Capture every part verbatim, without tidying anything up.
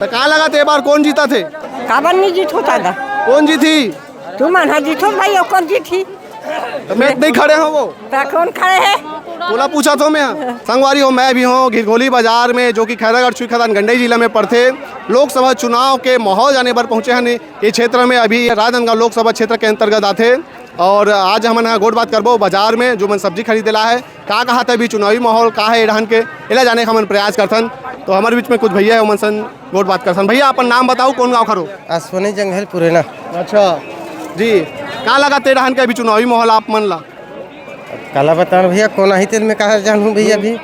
त का लगत हे, ए बार कोन जीतत हे? काबर नहीं जीत होता गा? कोन जीतही? तुमन ह जीतो भाई, ओकर जीतही। त मैं नहीं खड़े हो वो। त कोन खड़े हे? ओला पूछत हो मैं। संगवारी हो, मैं भी हूँ घिरघोली बाजार में, जो कि खैरागढ़ छुईखदान गंडई जिला में पड़थे। लोकसभा चुनाव के माहौल जाने बर पहुँचे हन ये क्षेत्र में। अभी राजनांदगांव लोकसभा क्षेत्र के अंतर्गत आथे। और आज हमन ह गोठ बात करबो बाजार में, जो मन सब्जी खरीदे ला हे, का कहाथे अभी चुनावी माहौल का हे ए डहन के, एला जाने के हमन प्रयास करथन। तो हमर बीच में कुछ भैया हे, ओमन सन गोठ बात करथन। भैया, अपन नाम बताओ, कोन गाँव खरो? अश्विनी जंघेल पुरेना। अच्छा जी, का लगत हे ए डहन के अभी चुनावी माहौल आप मन ला? काला बताओ भैया, कोन आही तेन में कहा जानहूँ भैया अभी।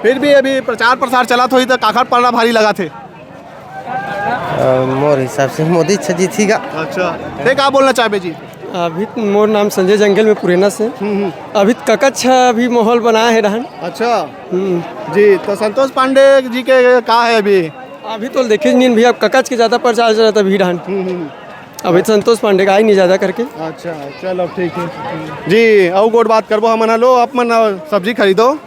फिर भी अभी प्रचार प्रसार चलत होही त काखर पलड़ा भारी लगत हे? अ, मोर हिसाब से मोदी अच्छा जीतही गा। अच्छा, ते का बोलना चाहबे जी? अभी त मोर नाम संजय जंगल में पुरेना से। हम्म, हम्म। अभी त ककच ह अभी माहौल बनाए हे डहन। अच्छा। हम्म। जी, तो संतोष पांडे जी के का हे अभी? अभी तो देखे नहीं भैया, ककच के ज्यादा प्रचार चलत अभी डहन। हम्म, हम्म। अभी तो संतोष पांडे का ही नहीं ज्यादा करके। अच्छा, चलो ठीक है जी। अउ गोठ बात करबो हमन। हेलो, आप मन, अ, सब्जी खरीदो।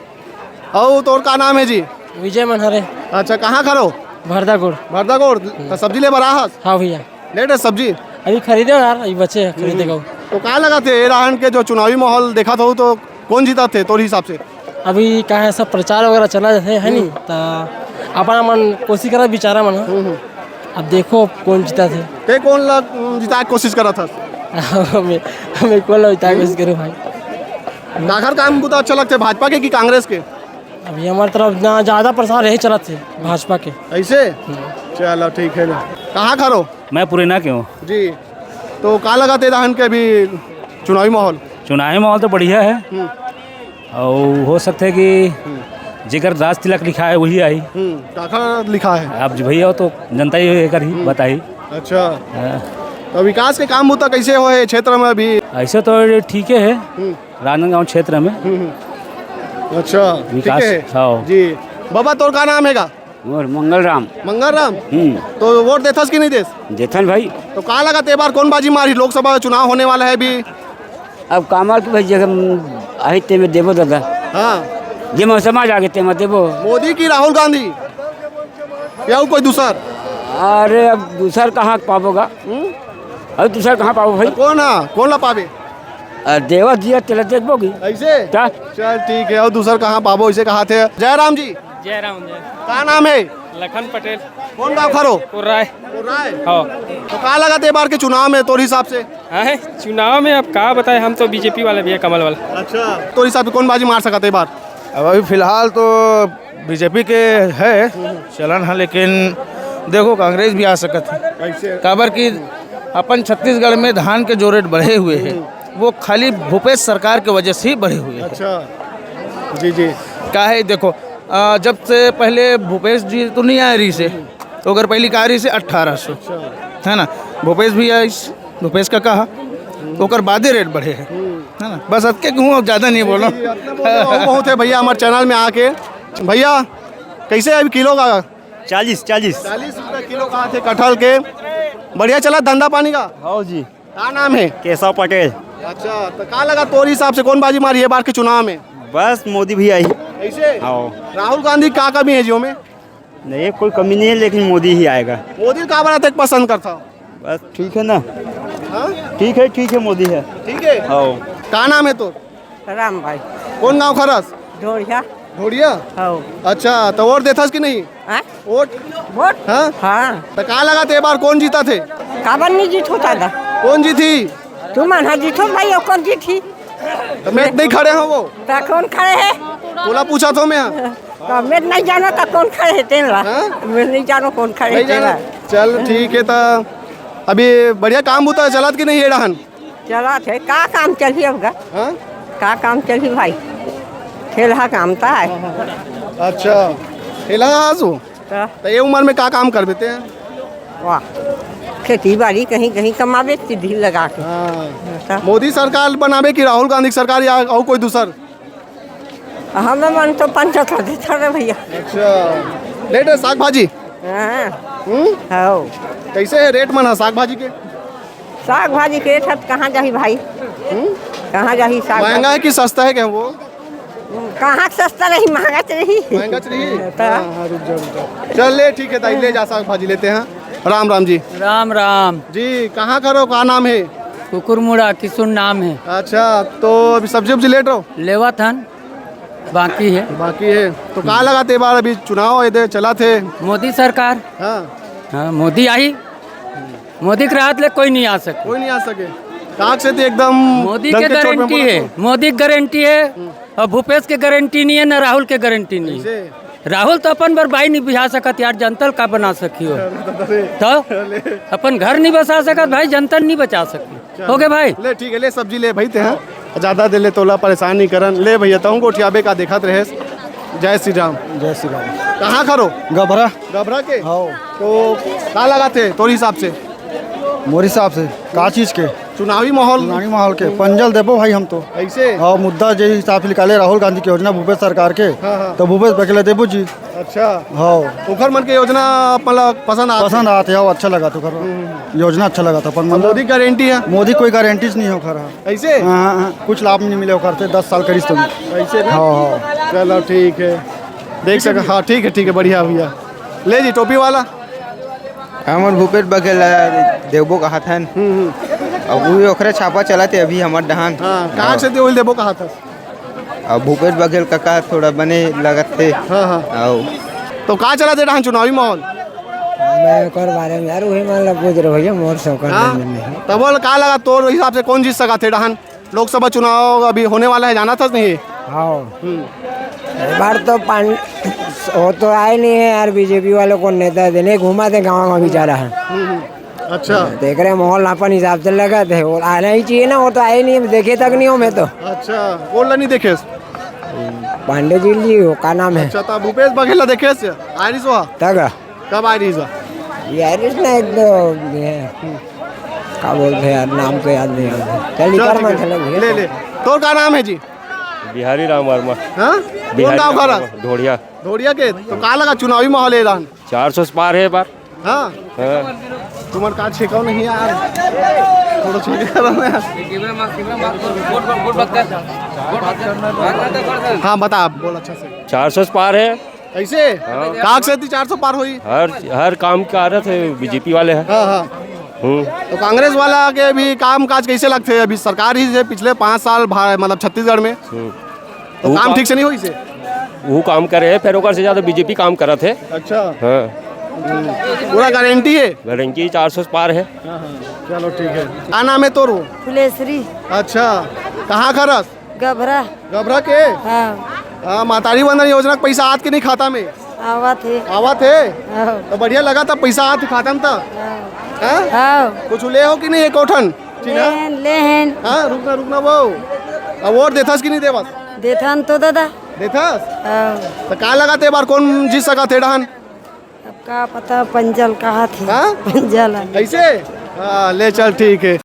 अउ तोर का नाम हे जी? विजय मनहरे। अच्छा, कहाँ खरो? भरदागोड़। भरदागोड़। त सब्जी ले बर आहस? हाँ भैया। ले डे सब्जी। अभी खरीदे हो यार, अभी बचे हे खरीदे का। तो का लगत हे, ए डहन के जो चुनावी माहौल देखत हो, तो कोन जीतत हे तोर हिसाब से? अभी का हे, सब प्रचार वगैरह चला जाथे, है नी? हम्म। त अपन मन कोशिश करत बिचारा मन ह। हम्म, हम्म। अब देखो कोन जीतत हे। ते कोन ला, उम, जिताए के कोशिश करत हस? हमें, हमें कोन ला जिताए के कोशिश करूँ भाई? काखर काम बुता अच्छा लगथे, भाजपा के कि कांग्रेस के? अभी हमर तरफ ना ज्यादा प्रसार यही चलत हे भाजपा के। ऐसे? हम्म। चलो ठीक है ना। कहाँ खरो? मैं पुरेना के हूँ। जी, तो का लगत हे ए डहन के अभी चुनावी माहौल? चुनावी माहौल तो बढ़िया हे। हम्म। अउ हो सकथे कि हम्म। जेकर राज तिलक लिखा हे, वही आही। हम्म, काखर लिखा हे? अब जी भैया, वो तो जनता ही एकर ही हम्म। बताही। अच्छा। हाँ। तो विकास के काम बुता कैसे होए हे क्षेत्र में अभी? ऐसे तो ठीक हे हम्म। राजनांदगांव क्षेत्र में। हम्म, हम्म। अच्छा, ठीक विकास, हे। हाँ। जी, बाबा, तोर का नाम हे गा? मोर मंगल राम। मंगल राम? हम्म। तो वोट देथस कि नहीं देस? देथन भाई। तो का लगत हे, ए बार कोन बाजी मारही? लोकसभा चुनाव होने वाला हे अभी। अब कामर के भाई, जगह आही तेमे देबो दादा। हाँ। जेमा समझ आगे तेमा देबो। मोदी कि राहुल गांधी? या कोई दूसर? अरे, अब दूसर कहाँ पाबो गा? हम्म? अब दूसर कहाँ पाबो भाई? तो कोन हा? कोन ला पाबे? आ, देवा दिया तेला देखबो की। ऐसे? का? चल ठीक हे, अउ दूसर कहाँ पाबो, ऐसे कहाथे। जय राम जी। जय राम, जय। का नाम हे? लखन पटेल। कोन गाँव खरो? उर्राय। उर्राय? हाँ। तो का लगत हे ए बार के चुनाव में तोर हिसाब से? हाँ, चुनाव में अब का बताए, हम तो बीजेपी वाला भैया, कमल वाला। अच्छा, तोर हिसाब से कोन बाजी मार सकत हे ए बार? अब अभी फिलहाल तो बीजेपी के हे चलन हे, लेकिन देखो, कांग्रेस भी आ सकत हे। कैसे? काबर कि अपन छत्तीसगढ़ में धान के जो रेट बढ़े हुए हे, वो खाली भूपेश सरकार के वजह से ही बढ़े हुए हे। अच्छा, जी, जी। का हे, देखो, अ, जब से पहले भूपेश जी तो नहीं आए रहिसे, तो अगर पहली का रहिसे अट्ठारह सौ, अच्छा। है ना, भूपेश भी आइस, भूपेश का कहा, ओकर बादे रेट बढ़े हे, हम्म। है ना, बस अतके कहूँ, अब ज्यादा नहीं बोलो। जी, जी, अतना बोलो, बहुत हे भैया हमर चैनल में आके। भैया, कैसे हे अभी किलो का? चालीस, चालीस। चालीस रुपया किलो कहाथे कटहल के। बढ़िया चलत धंधा पानी का? हाँ जी। का नाम हे? केशव पटेल। अच्छा, तो का लगत हे तोर हिसाब से कोन बाजी मारही ए बार के चुनाव में? बस मोदी भैया ही। ऐसे? हाँ। राहुल गांधी का कमी हे जी ओमे? नहीं, कोई कमी नहीं हे, लेकिन मोदी ही आएगा। मोदी काबर अतेक पसंद करथव? बस ठीक हे ना। हाँ? ठीक हे, ठीक हे, मोदी हे। ठीक हे? हाँ। का नाम हे तोर? राम भाई। कोन गाँव खरस? ढोड़िया। ढोड़िया? हाँ। अच्छा, तो वोट देथस कि नहीं? हाँ? वोट? वोट? हाँ? हाँ। तो का लगत हे ए बार कोन जीतत हे? काबर नहीं जीत होता गा? कोन जीतही? तुमन ह जीतो भाई, ओकर जीतही। तो मैं नहीं खड़े हो वो। त कोन खड़े हे? ओला पूछत हो मैं। त मैं नहीं जानो त कोन खड़े हे तेन ला। हाँ? मैं नहीं जानो कोन खड़े हे नहीं तेन ला। जानो? चल ठीक हे, त अभी बढ़िया काम बुता चलत कि नहीं ए डहन? चलत हे, का काम चलही अब गा? हाँ? का काम चलही भाई? ठेलहा काम त हे। अच्छा, ठेलहा हस वो? त त ये उम्र में का काम करबे ते? वाह, खेती बाड़ी कहीं कहीं कमाबे, सीधी लगा के। हाँ। त मोदी सरकार बनाबे कि राहुल गांधी के सरकार या अउ कोई दूसर? हम मन तो पंचत होते थोड़े भैया। अच्छा, रेट हे साग भाजी? हाँ। हम्म? हाँ। कैसे हे रेट मन ह साग भाजी के? साग भाजी के रेट ह त कहाँ जाही भाई? हम्म? कहाँ जाही साग भाजी? महंगा हे कि सस्ता हे क्या वो? हम्म, कहाँ के सस्ता रही, महंगा च रही। महंगा च रही? त हाँ, हाँ, रुक जा, रुक जा। चल ले, ठीक है दाई, ले जा, साग भाजी लेते हैं। राम राम जी। राम राम। जी, कहाँ घर हो, का नाम है? कुकुरमुड़ा किशुन नाम है। अच्छा, तो अभी सब्जी उब्जी लेट रहो? लेवत हन, बाकी है। बाकी है। तो का लगथे ए बार, अभी चुनाव ये दे चलथे? मोदी सरकार। हाँ। हाँ, मोदी आही। मोदी के रहत ले कोई नहीं आ सके। कोई नहीं आ सके। काक से तो एकदम मोदी के डंके चोट में गारंटी बोला है, तो। मोदी के गारंटी है। हम्म। और भूपेश के गारंटी नहीं है, ना राहुल के गारंटी नहीं है। कैसे? राहुल तो अपन बर बाई नहीं बिहा सकत यार, जनता ल का बना सकी हो? अरे। तो ले। अपन घर नहीं बसा सकत भाई, जनता ल नहीं बचा सकी। चल। हो गए भाई? ले ठीक है, ले सब्जी ले भाई ते हैं। ज्यादा दे ले तोला, परेशान नहीं करन। ले भैया, तहूँ गोठियाबे का देखत रहे। जय श्री राम। जय श्री राम। कहाँ घर हो? गभरा। गभरा के? हाँ। तो का लगथे तोर हिसाब से? मोर हिसाब से का चीज के? चुनावी माहौल। चुनावी माहौल के पंजा ल देबो भाई हम तो। कैसे? हाँ, मुद्दा जे हिसाब से निकाले राहुल गांधी की योजना भूपेश सरकार के, हाँ, हाँ। तो भूपेश बघेल ल देबो जी। अच्छा। हाँ। ओखर मन के योजना मतलब पसंद आथे? पसंद आथे, हाँ, अच्छा लगथे ओखर। हम्म। योजना अच्छा लगथे अपन मन ल। मोदी गारंटी है? मोदी कोई गारंटी नहीं है ओखर। कैसे? हाँ, हाँ, हाँ, कुछ लाभ नहीं मिले ओखर से, दस साल करिस तो। कैसे ना? हाँ, हाँ। चलो ठीक है, देख सक, हाँ, ठीक है, ठीक है, बढ़िया भैया। ले जी टोपी वाला। हमन भूपेश बघेल ला देबो कहत हन। हम्म, हम्म। अब वही ओखरे छापा चलत हे अभी हमर डहान। हाँ, कहाँ से दे-, वही देबो कहत हस? अब भूपेश बघेल कका थोड़ा बने लगत हे। हाँ, हाँ। आओ। तो का चलत हे डहान चुनावी माहौल? मैं ओकर बारे में यार वही मान ला पूछ रहे भैया, मोर से ओकर हाँ? लेन देन नहीं। तब बोल का लगा तोर हिसाब से कौन जीत सकत हे डहान? लोकसभा चुनाव अभी होने वाला है, जानत हस नहीं? हाँ। हम्म। इस बार तो पान-, वो तो आए नहीं है यार, बीजेपी वालों को नेता देने घुमा थे गाँव में बेचारा है। हम्म, हम्म। अच्छा। देख रहे माहौल अपन हिसाब से लगथे, वो आना ही चाहिए ना, वो तो आए नहीं, देखे तक नहीं हो मैं तो। अच्छा, वोट ला नहीं देखे? पांडे जी, जी, वो का नाम है? अच्छा, तो भूपेश बघेल ला देखे से? आए नहीं सो? तक। कब आए रही सो? यार, इसने एक दो, ये, का बोलते हैं यार, नाम तो याद नहीं आ रहा। चल, चल, निकाल ठीक मत है। चले भैया। ले, ले। तोर का नाम है जी? बिहारी राम वर्मा। हाँ? कौन बिहारी गाँव राम घर वर्मा, है? ढोड़िया। ढोड़िया के? तो का लगा चुनावी माहौल है एलान? चार सौ से पार है ए बार। हाँ? हाँ। तुम्हारे का छेकाओ नहीं यार। थोड़ा छेका करो ना यार। हाँ, बता, बोल अच्छा से। चार सौ से पार है। ऐसे? हाँ। काक से ती चार सौ पार होई? हर, हर काम का आ रहा थे बीजेपी वाले हैं। हाँ, हाँ। हम्म। तो कांग्रेस वाला के भी काम काज कैसे लगथे? अभी सरकार ही से पिछले पाँच साल भा-, मतलब छत्तीसगढ़ में। हम्म। तो वो काम काम ठीक से नहीं होई से? वो काम करे है, फिर ओकर से ज्यादा बीजेपी काम करत है। अच्छा। हाँ। हम्म। पूरा गारंटी है? गारंटी चार सौ से पार है। हाँ, हाँ। चलो ठीक है। का नाम है तोर? फुलेश्वरी। अच्छा। कहाँ घर हस? गभरा। गभरा के? हाँ। हाँ, महतारी वंदन योजना के पैसा आत के नहीं खाता में? आवत हे। आवत हे? हाँ। तो बढ़िया लगथे पैसा आत खाता में त? हाँ। हाँ? हाँ। कुछ ले हो कि नहीं एको ठन? चिन्हा? ले हेन, ले हेन। हाँ, रुकना, रुकना वो। अब वोट देथस कि नहीं देवस? देथन तो दादा। देथस? हाँ। तो का लगथे ए बार कौन जीत सकथे डहान? अब का पता, पंजा ल कहा थे। हाँ? पंजा ल। कैसे? हाँ, ले चल, ठीक है।